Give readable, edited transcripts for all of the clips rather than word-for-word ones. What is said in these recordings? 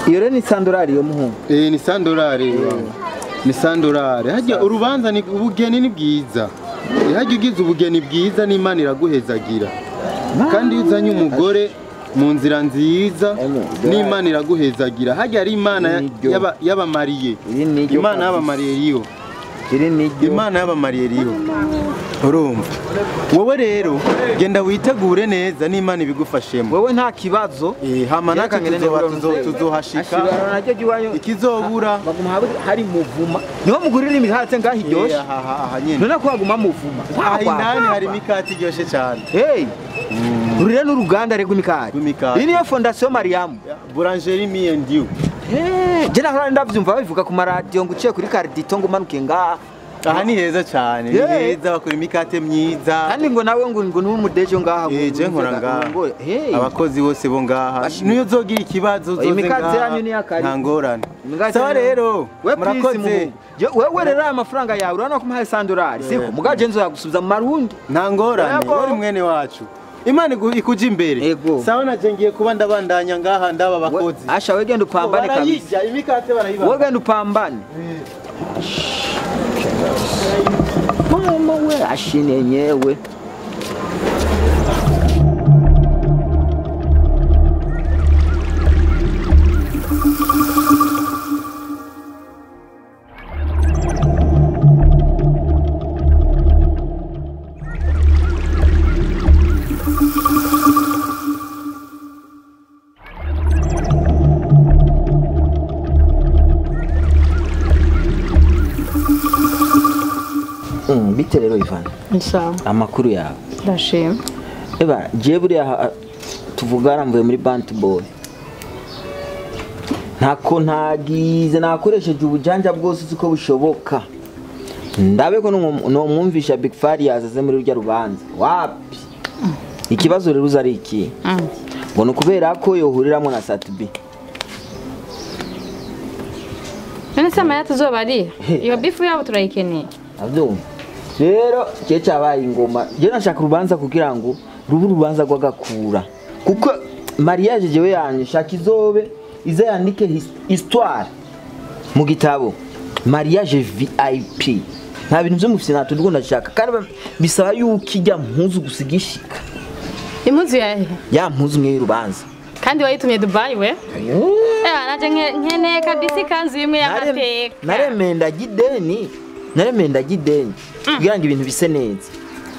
Iyo rero ni sandorari yo muhungu. Ni sandorari. Ni sandorari. Hajya urubanza ni ubugeni ni bwiza. Hajya ugize ubugeni bwiza n'Imana iraguhezagira. Kandi iyo uzanye umugore mu nzira nziza n'Imana iraguhezagira. Hajya ari Imana y'abamariye. Imana y'abamariye riyo. Imana y'abamariye riyo. Urumva. Wowe rero genda witegure neza n'Imana ibigufashemo. Wowe nta kibazo. Hama natwe tuzohashika. Ikizobura baguma hari muvuma. Niho mugurira imikate ngaho iryoshe. Aha nyene. None ko haguma muvuma. Aha indani hari imikate iryoshe cyane. Hey. Urire n'uruganda rego imikate. Iyi niyo Fondation Mariam. Boulangerie me and you. Je nahora ndavyumva babivuga ku maradiyo ngo uciye kuri Cardito ngo umanuke ngaha. Aha ni heza cyane, ni heza bakora imikate myiza. Kandi ngo nawe ngo ngo n'umudejo ngaha. Je nkora ngaha. Abakozi bose bo ngaha. Niyo uzogira ikibazo uzoze ngaha. Nta ngorane. Sawa rero, murakoze. Wewe rero aya mafaranga yawe urabona ko mpaye $100 siko mugaje nzoyagusubiza mu marundi. Nta ngorane, wari mwene wacu. Imana ikuja imbere. Sawa naje ngiye kuba ndabandanya ngaha ndaba bakozi. Asha wewe genda upambane kabisa. Imikate barayiba. Wewe genda upambane. Mama we ashine yenyewe. Bite rero Ivan. Nsawa. Amakuru yawe. Ndashima. Eba je buriya tuvugana mvuye muri Bantu Boy. Ntako ntagize nakoresheje ubujanja bwose uko bushoboka. Ndabe ko no mwumvisha Big Fari yazaze muri rurya rubanza. Wapi? Ikibazo rero uzari iki? Ngo nukubera ko yohuriramo na Sat-B. None se amaya tuzoba ari? Iyo bifu yabo turayikeneye. Avyumva. Rero cye cyabaye ingoma. Je nashaka urubanza kugira ngo rubu rubanza rwagakura. Kuko mariage jewe yanje shaka izobe ize yandike histoire mu gitabo mariage VIP. Nta bintu byo mufite natwe ndiko ndashaka kandi bisaba yuko ijya mpuzu gusigishika. Impuzu yahe? Ya mpuzu mwe y'urubanza. Kandi wayitumye Dubai we? Naje nkeneye kabisa ikanzu imwe y'amateka. Naremenda gideni. Naremenda gideni kugira ngo ibintu bise neza.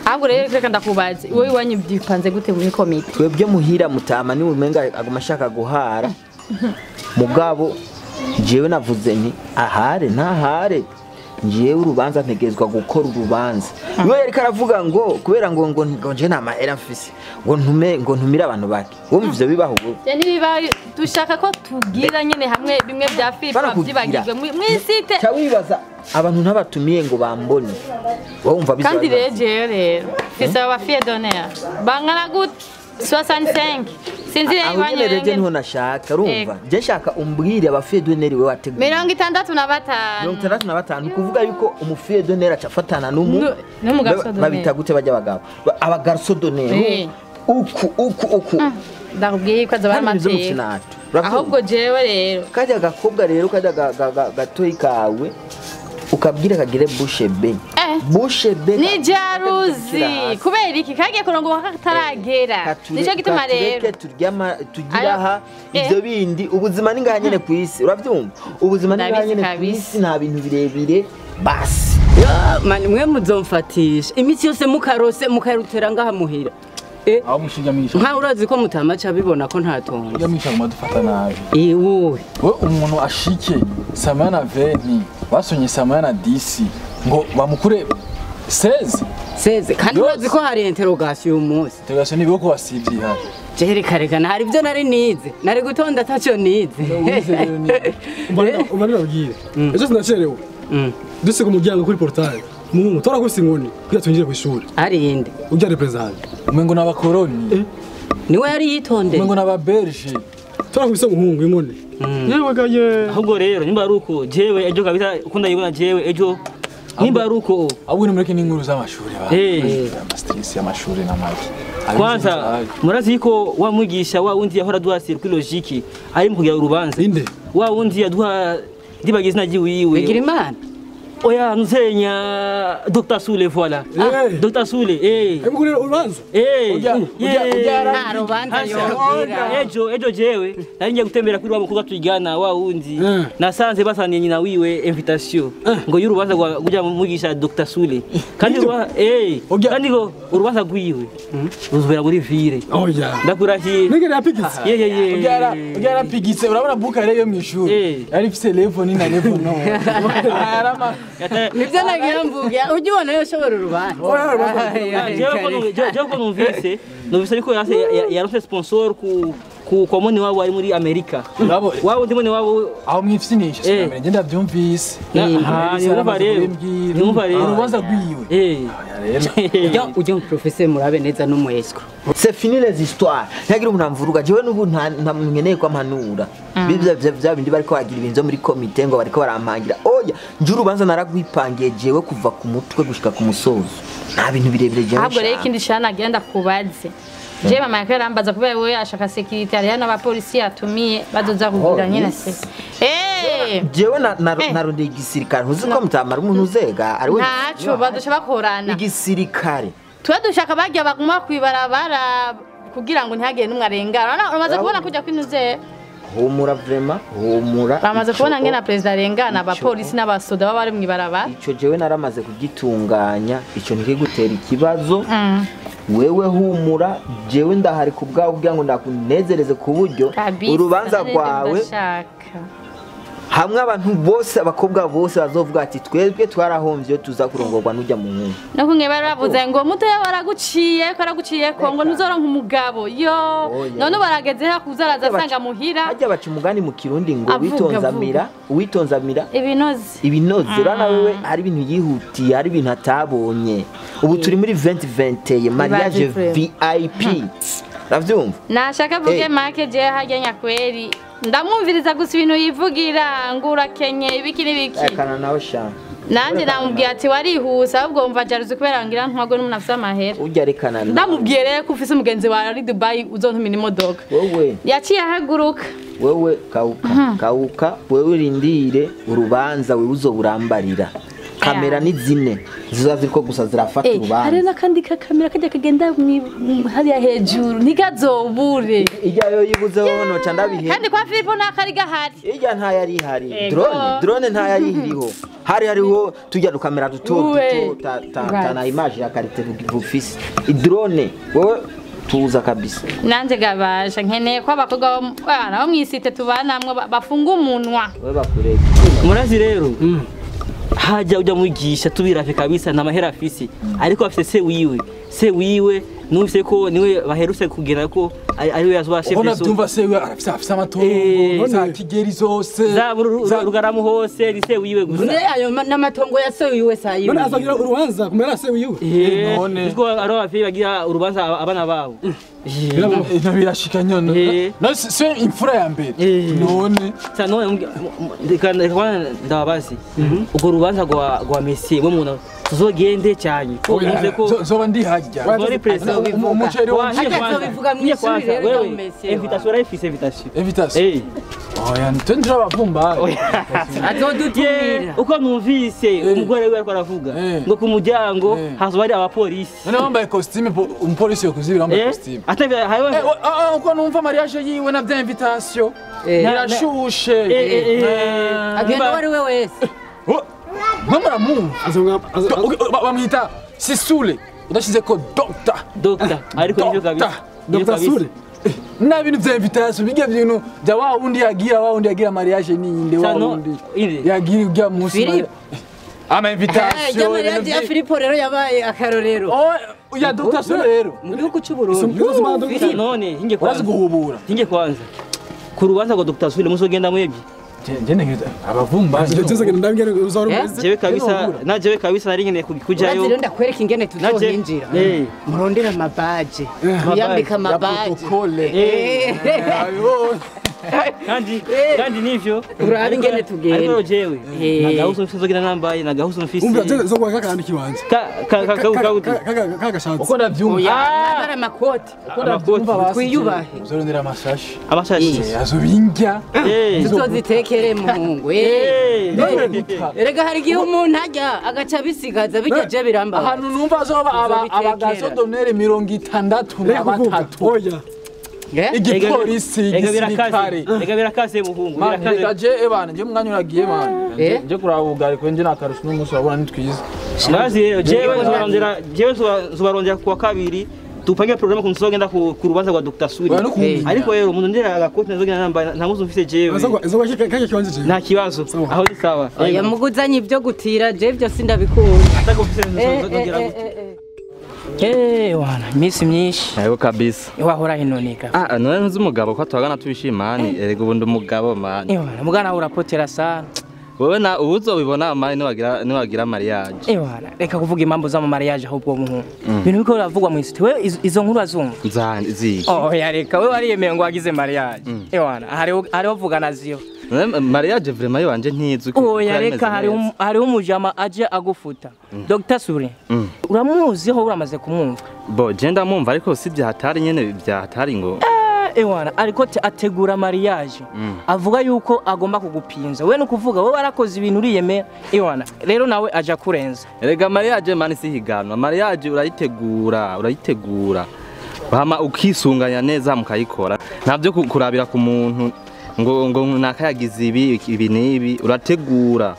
Ahubwo rero reka ndakubaze, wowe iwanyu byipanze gute muri komite? Twebwe muhira mutama ni umenga aguma ashaka guhara. Mugabo jewe navuze nti ahare ntahare. Njewe urubanza ntegezwa gukora urubanza. Niwe yariko aravuga ngo kubera ngo ngo nje nta mahera mfise ngo ntume ngo ntumire abantu bake. Wowe ivyo bibaho wowe. Je nibiba dushaka ko tugira nyene hamwe bimwe bya FIFA byibagirwe mwisite. Cha wibaza abantu ntabatumiye ngo bambone. Wowe umva bizo. Kandi rero jewe rero fise aba fille d'honneur. Bangana gute 65. Sinzi rero iwanyu rero je niho nashaka urumva. Je nshaka umbwire aba fille d'honneur we wateguye. 65. 65 kuvuga yuko umu fille d'honneur acafatana n'umu n'umugarçon d'honneur. Babita gute bajya bagabo. Aba garçon d'honneur. Uku. Ndakubwiye ko azaba amateka. Ahubwo jewe rero kajya gakobwa rero kajya gatoyi kawe ukabwira kagire bushe be. Bushe be ni jaruzi kubera iki kagiye kurongo kataragera nico gituma rero turyama tugira ha ivyo bindi ubuzima ni ngaha nyene kwisi uravyumva ubuzima ni ngaha nyene kwisi nta bintu birebire basi mani mwe muzomfatisha imitsi yose mukarose mukarutera ngaha muhira aho mushinga mwisha nka urazi ko mutamaca bibona ko ntatonze ya mwisha ngo madufata nabi wowe we umuntu ashike samana 20 basonye samana 10 ngo bamukure 16 kandi urazi ko hari interrogation umunsi interrogation ni bwo wasivye hari je reka hari byo nari nize nari gutonda ataco nize umva nabwiye ejo sinacerewe dusiga umuryango kuri portail muhungu torakubise inkoni kugira twinjire ku ishuri ari inde ujya represent umengo n'abakoroni niwe yari yitondeye umengo n'ababerge torakubise umuhungu inkoni yewe gaye ahubwo rero nimba ari uko jewe ejo kabisa ukunda yibona jewe ejo Nimba ari uko ahubwo nimureke n'inkuru z'amashuri ba. Ama stress y'amashuri n'amaki. Kwanza murazi ko wa mwigisha wa wundi yahora duha circuit logique ari mu kugira urubanza. Inde? Wa wundi yaduha ndibagize izina ryiwiwe. Bigira Imana. Oya nzenya Dr Sule voilà. Dr Sule eh. Emugurira urubanza? Eh. Nta rubanza yogira. Ejo jewe nari ngiye gutembera kuri wa mukobwa twigana wa wundi. Nasanze basaniye nyina wiwe invitation ngo y'urubanza rwa mwigisha Dr Sule. Kandi kandi ngo urubanza rwiwe ruzubera muri ville. Oya. Ndakurahiye. Nigera yapigitse. Ye. Ugera pigitse urabona buka rero yo mwishuri. Yari ifise level ni na level no. Arama nibyo nagira mvuga ujye ubona yoshobora urubanza. Jewe ko numvise ariko yaronse sponsor ku kwa mwene wabo ari muri Amerika. Wabo ndi mwene wabo aho mwifsinisha sinamenye nge ndabyumvise. Numva rero urubanza rwiwe. Ujya professeur murabe neza n'umweswa. C'est fini les histoires. Ntagira umuntu amvuruga jewe n'ubu nta muntu nkeneye ko ampanura. Bibya bya bindi bariko bagira ibintu muri komite ngo bariko barampangira. Oya, nje urubanza naragwipangiye jewe kuva ku mutwe gushika ku musozo. Nta bintu birebire jewe. Ahubwo rero ikindi shana agenda kubaze. Je mama yake arambaza kubera we ashaka security ari hano abapolisi yatumiye bazoza kugira nyine se. Jewe narondeye igisirikare ntuzi ko mutamara umuntu uzega ari we. Ntaco badusha bakorana. Igisirikare. Twe dushaka bajya baguma kwibarabara kugira ngo ntihagire n'umwe arengana. Uramaze kubona kujya kwinuze. Humura vraiment, humura. Bamaze kubona ngena president arengana abapolisi n'abasoda baba bari mwibarabara. Ico jewe naramaze kugitunganya, ico ntikigutera ikibazo. Wewe humura jewe ndahari kubwawe kugira ngo ndakunezereze ku buryo urubanza rwawe hamwe abantu bose abakobwa bose bazovuga ati twebwe twarahomvye tuza kurongorwa n'ujya mu nkungu. No kumwe bari bavuze ngo muto waraguciye ko araguciye ko ngo ntuzoronka umugabo yo none barageze ha kuzaraza asanga muhira. Hajya baca umugani mu Kirundi ngo witonzamira uwitonzamira ibinoze urana wewe hari ibintu yihutiye hari ibintu atabonye. Ubu turi muri 2021 mariage VIP. Uravyumva? Nashaka vuge make je hajya nyakweri. Ndamwumviriza gusa ibintu yivugira ngo urakenye ibiki n'ibiki. Akana nawe sha. Nanje namubwiye ati warihuse ahubwo mva jaruzi kubera ngira ntwago n'umuntu afise amahera. Ujya rekana. Ndamubwiye rero ko ufise umugenzi wawe ari Dubai uzontumira imodoka. Wewe. Yaciye ahaguruka. Wewe kauka wewe urindire urubanza wewe uzoburambarira. Kamera ni zine ziza ziriko gusa zirafata urubanza. Hari nakandi ka kamera kajya kagenda hariya hejuru ntigazobure. Ijya yo yibuzeho no ca ndabihe. Kandi kwa Filipo nakari gahari. Ijya nta yari ihari. Drone nta yari iriho. Hari hariho tujya dukamera duto ta na image ya qualité bufise. Drone wewe tuza kabisa. Nanje gabasha nkeneye ko abakobwa bo mwisite tubanamwe bafunga umunwa. Wewe bakureke. Murazi rero. Haja ujya mwigisha tubirafe kabisa na mahera afisi ariko afise se wiwe numvise ko niwe baheruse kugera ko ari we yazoba chef. Ubona byumva se wiwe arafise amatongo za Kigeri zose za Rugaramu hose ni se wiwe gusa. None ayo n'amatongo ya se wiwe sayiwe. None azagira urubanza kumera se wiwe. None niko ari abavyeyi bagira urubanza abana babo. Birashika nyone. No se imfura ya mbere. None sa none ndababazi ugo rubanza rwa Messi we muntu tuzogende cyane. Ko zoba ndi hajya. Umuceri wa bivuga mwishuri rero Messi. Invitation urayifise invitation. Invitation. Oya ntendra bavumba. Azodutumira. Uko numvise umugore we ariko aravuga ngo ku muryango hazoba ari abapolisi. None wambaye costume umupolisi yo kuzibira wambaye costume. Uko numva mariage yiwe na bya invitation. Irashushe. Agenda wari we wese. Mama mumva. Bamwita Sisule. Udashize ko doctor. Doctor ariko nivyo kabisa. Doctor Sule. Na bintu vya invitation bijya bintu bya wa wundi yagira mariage ni inde wa wundi yagira ujya munsi ama invitation ya mariage ya Filipo rero yabaye akarorero. Oh ya Dr Sule rero mu gihugu cy'u Burundi. None hinge kwanza guhubura. Hinge kwanza ku rubanza rwa Dr Sule muzogenda mwebwe. Njye ngenda abavumba jewe kabisa na jewe kabisa nari nkeneye kujayo. Urazi ndakwereka ingene tuzohinjira. Murondera amabaje. Yambika amabaje. Protocole. Kandi nivyo urabe ingene tugenda ariko jewe nagahuso mfise nzogira nambaye nagahuso mfise umva zo kwa kakandi kiwanje ka kagashatse uko ndavyumva yambara amakoti uko ndavyumva twiyubahe uzorondera amashashi azobindya tuzozitekere muhungu erega hari igihe umuntu arya agaca abisigaza bijya je birambabaza ahantu numva azoba abagaso d'honneur 63 oya igipolisi igisirikare ega birakase muhungu birakase reka je ebana je umwanya uragiye man je kuraba ubugari kwe nje nakarusha n'umunsi urabona ni twiza Nazi rero jewe nzobarondera kuwa kabiri tupange programme kunzogenda ku rubanza rwa Dr. Suri ariko rero umuntu ndera agakoti nzogenda nambaye nta muzi mfise jewe nta kibazo aho ni sawa oya muguzanye ibyo gutira je byo sindabikunda atagufise nzogera gute wana iminsi myinshi yego kabisa wahora hinoneka ah none nzi umugabo ko twagana tubishimani erega ubundi umugabo mani wana mugana urapotera sana wewe na uzobibona mani niwagira mariage wana reka kuvuga impamvu za mariage ahubwo muhungu ibintu biko biravugwa mu isi wewe izo nkuru azumva nzi oh ya reka wewe wariyemeye ngo wagize mariage wana hariho vugana ziyo mariage vraiment yanje ntizwi oya reka hariho umujama aje agufuta Dr. Suri uramuziho uramaze kumwumva bo je ndamwumva ariko si byahatari nyene byahatari ngo ewana ariko ategura mariage avuga yuko agomba kugupinza we nukuvuga wowe warakoze ibintu uriyemera ewana rero nawe aja kurenza erega mariage mani si higanwa mariage urayitegura hama ukisunganya neza mukayikora ntavyo kurabira ku muntu ngo nakayagize ibi n'ibi urategura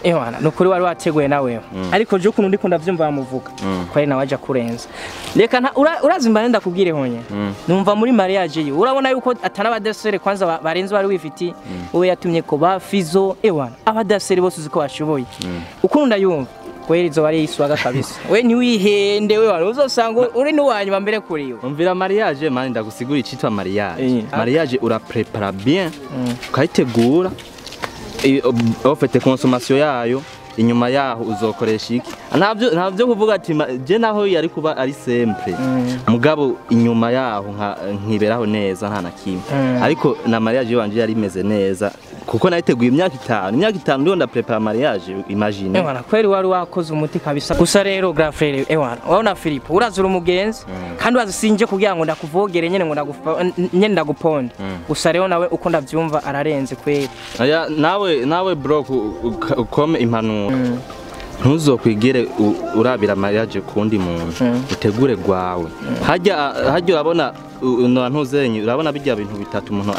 ewana nukuri wari wateguye nawe ariko je ukuntu ndiko ndavyumva bamuvuga ko ari nawe aja kurenza reka urazimba nenda kubwire honye numva muri mariage yiwe urabona yuko atana abadasere kwanza barenze bari wifiti wowe yatumye ko ba fizo ewana abadasere bose uziko bashoboye ukuntu ndayumva kweri izo bari yiswaga kabisa we ntiwihende we wari uzosanga uri n'uwanyuma mbere kuri yo umvira mariage mani ndagusigura icitwa mariage mariage uraprepara bien ukayitegura ofete consommation yayo inyuma yaho uzokoresha iki ntavyo kuvuga ati je naho yari kuba ari simple mugabo inyuma yaho nkiberaho neza nta na kimwe ariko na mariage yanje yari imeze neza kuko nayiteguye imyaka itanu ndiho ndaprepara mariage imagine ewana kweri wari wakoze umuti kabisa gusa rero grand frère ewana urabona Philippe urazura umugenzi kandi urazi kugira ngo ndakuvogere nyene ngo nyene ndaguponde gusa rero nawe uko ndavyumva ararenze kweri aya nawe bro ukome impanuro ntuzokwigere urabira mariage kundi muntu utegure gwawe hajya urabona ntuzenye urabona bijya bintu bitatu umuntu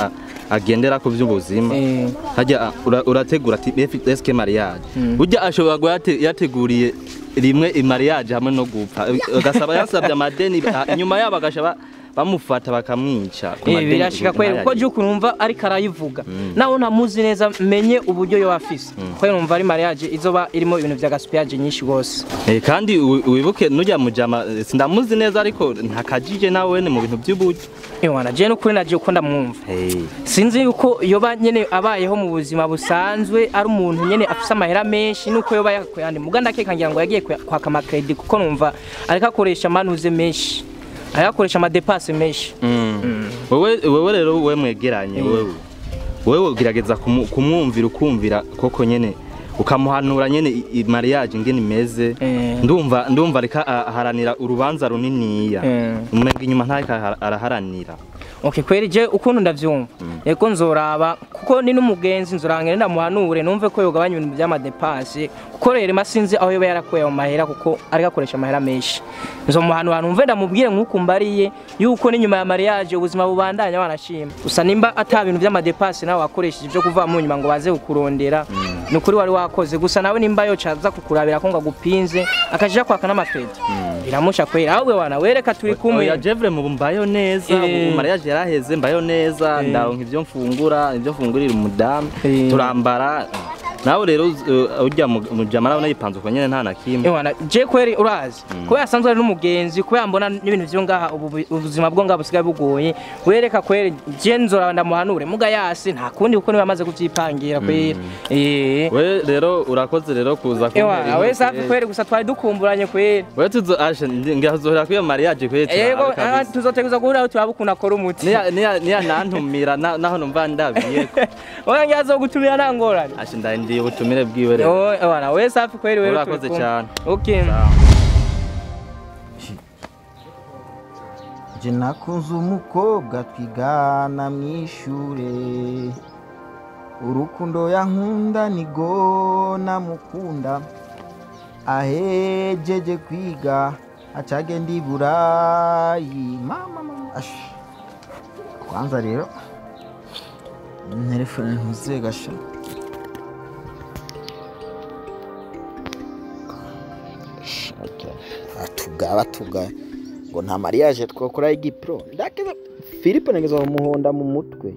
agendera ku by'ubuzima hajya urategura ati eske mariage burya ashobora kuba yateguriye rimwe mariage hamwe no gupfa agasaba yasabye amadeni inyuma yabo agashaba bamufata bakamwica birashika kweri kuko je ukuntu ariko arayivuga nawe ntamuzi neza menye uburyo yo afise ko numva ari mariage izoba irimo ibintu vya gaspillage nyinshi gose kandi wibuke nujya mujama sindamuzi neza ariko ntakajije nawe ni mu bintu by'uburyo ewana je nukuri naje uko ndamwumva sinzi yuko yoba nyene abayeho mu buzima busanzwe ari umuntu nyene afise amahera menshi nuko yoba yakoyandi muganda keka ngira ngo yagiye kwaka ama credit kuko numva ariko akoresha amanuze menshi ayakoresha amadepase menshi wewe rero we mwegeranye wewe ugerageza kumwumvira ukumvira koko nyene ukamuhanura nyene mariage ingene imeze ndumva reka aharanira urubanza runiniya umenga inyuma ntareka araharanira okay kweri je ukuntu ndavyumva yego nzoraba kuko ni n'umugenzi nzorangene ndamuhanure numve ko yogabanya ibintu by'amadepase kuko rero masinzi aho yoba yarakuye ayo mahera kuko ariko akoresha amahera menshi nzomuhanura numve ndamubwire nk'uko mbariye yuko n'inyuma ya mariage ubuzima bubandanya wanashima gusa nimba ata bintu by'amadepase nawe wakoresheje byo kuva mu nyuma ngo baze kukurondera ni ukuri wari wakoze gusa nawe nimba yoca aza kukurabira ko ngo agupinze akaja kwaka n'amakredi biramusha kwera ahubwo wana wereka turi kumwe oya Jevre mu mbayo neza ubu mariage yaraheze mbayo neza ndaronka ibyo mfungura ibyo mfungurira umudamu turambara Nawe rero ujya mu jamara ubona yipanze uko nyene nta na kimwe. Ewana je kweri urazi kubera asanzwe ari n'umugenzi kubera mbona n'ibintu vyo ngaha ubuzima bwo ngaha busigaye bugoye wereka kweri je nzora ndamuhanure muga yasi nta kundi kuko niwe amaze kuvyipangira kweri. We rero urakoze rero kuza kuntera. Ewa we safi kweri gusa twari dukumburanye kweri. We tuzo ashe ngazohera kwiyo mariage kweri. Yego tuzoteguza guhura turabukuna kora umuti. Niya nantumira naho numva ndabiye. Oya ngiazogutumira nangorane. Ashe ndarindiye ubutumire bwiwe rero. Ewana we safi kweri wewe urakoze cyane. Okay. Je nakunze umukobwa twigana mwishure urukundo yankunda nigo namukunda ahejeje kwiga acagenda i Burayi mama mama ash kwanza rero telefone ntuze gasha atuga ngo nta mariage twakora igipro ndakeza Philippe nageza umuhonda mu mutwe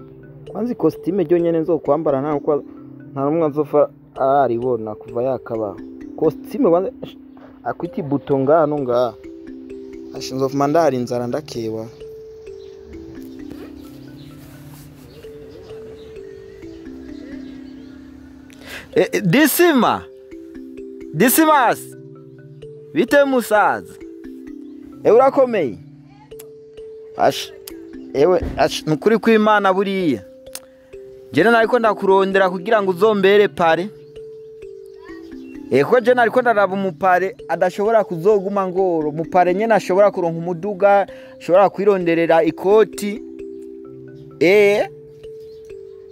kwanza ikositime ryo nyene nzokwambara nta uko nta numwe nzofa araribona kuva yakaba kositime kwanza akwiti buto ngano nga ashinzofuma ndari inzara ndakewa. Disima Disimas bite musaza urakomeye ash ewe ash nukuri kw'Imana buriya jene nariko ndakurondera kugira ngo uzombere pare eko jene nariko ndaraba umupare adashobora kuzoguma ngoro mupare nyene ashobora kuronka umuduga ashobora kwironderera ikoti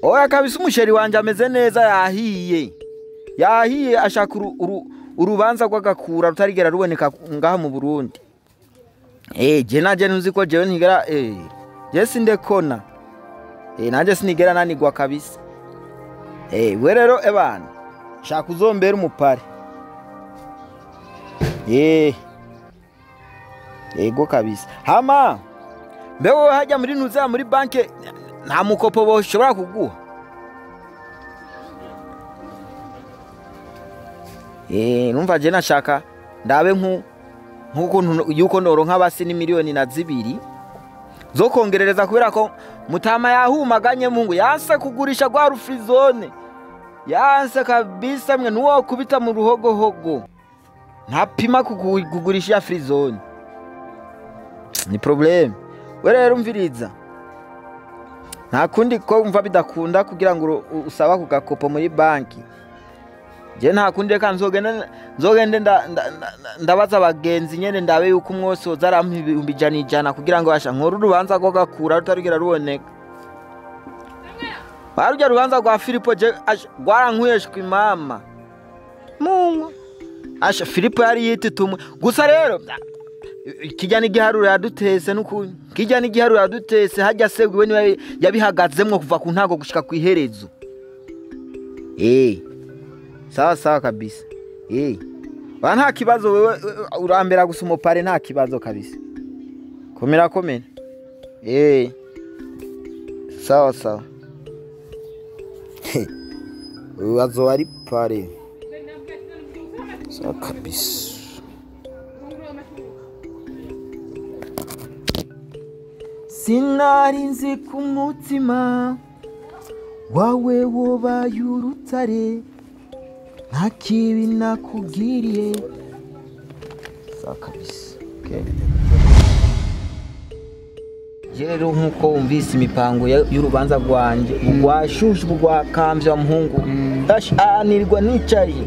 oya kabisa umusheri wanje ameze neza yahiye ashaka urubanza rw'agakura rutarigera ruboneka ngaha mu Burundi. Je naje ntuzi ko jewe ntigera je sindekona nanje sinigera nanigwa kabisa. We rero ebana shaka uzombera umupare yego kabisa. Hama mbewe hajya muri ntuza muri banke nta mukopo boshobora kuguha. Numva je nashaka ndabe nkuko yuko noronka basi ni miliyoni na 2 zo kongerereza kubera ko mutama yahumaganye mungu yanse kugurisha gwa rufrizone yanse kabisa mwe nuwo kubita mu ruhogohogo ntapima kugurisha frizone ni problem. We rero umviriza nta kundi ko umva bidakunda kugira ngo usaba kugakopo muri banki. Je nta kundi reka nzogende ndabaza abagenzi nyene ndabe yuko umwosoza arampa 100,000 kugira ngo basha nkora urubanza rwo gakura rutarigera ruboneka. Barujya rubanza rwa Filipo je rwarankweshwe imama mungu asha Filipo yari yititumwe gusa rero kijya n'igiharuro yadutese nukuntu kijya n'igiharuro yadutese hajya segwe niwe yabihagazemwo kuva ku ntago gushika ku iherezo. Sawa sawa kabisa. Ba nta kibazo wewe urambera gusa umupare nta kibazo kabisa. Komera komera. Sawa sawa. Ubazo ari pare. Sawa kabisa. Sinari nzi ku mutima wawe wobaye urutare nta kibi nakugiriye. Sawa kabisa. Okay. Rero nkuko wumvise imipango y'urubanza rwanje rwashushe rwakamvye wa muhungu anirwa nicaye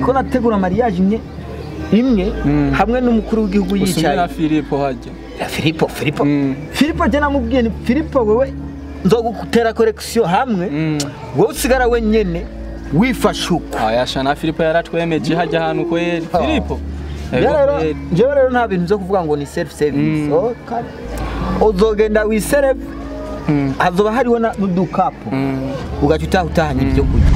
ko nategura mariage imwe hamwe n'umukuru w'igihugu yicaye na Filipo hajya Filipo Filipo je namubwiye ni Filipo wewe nzogutera correction hamwe wowe usigara wenyene wifashuko. Ayasha na Filipo yaratwemeje hajya ahantu kweri Filipo. Jewe rero nta bintu byo kuvuga ngo ni self service. Uzogenda wiserve hazoba hariho n'udukapu ugaca utahanye ibyo kurya.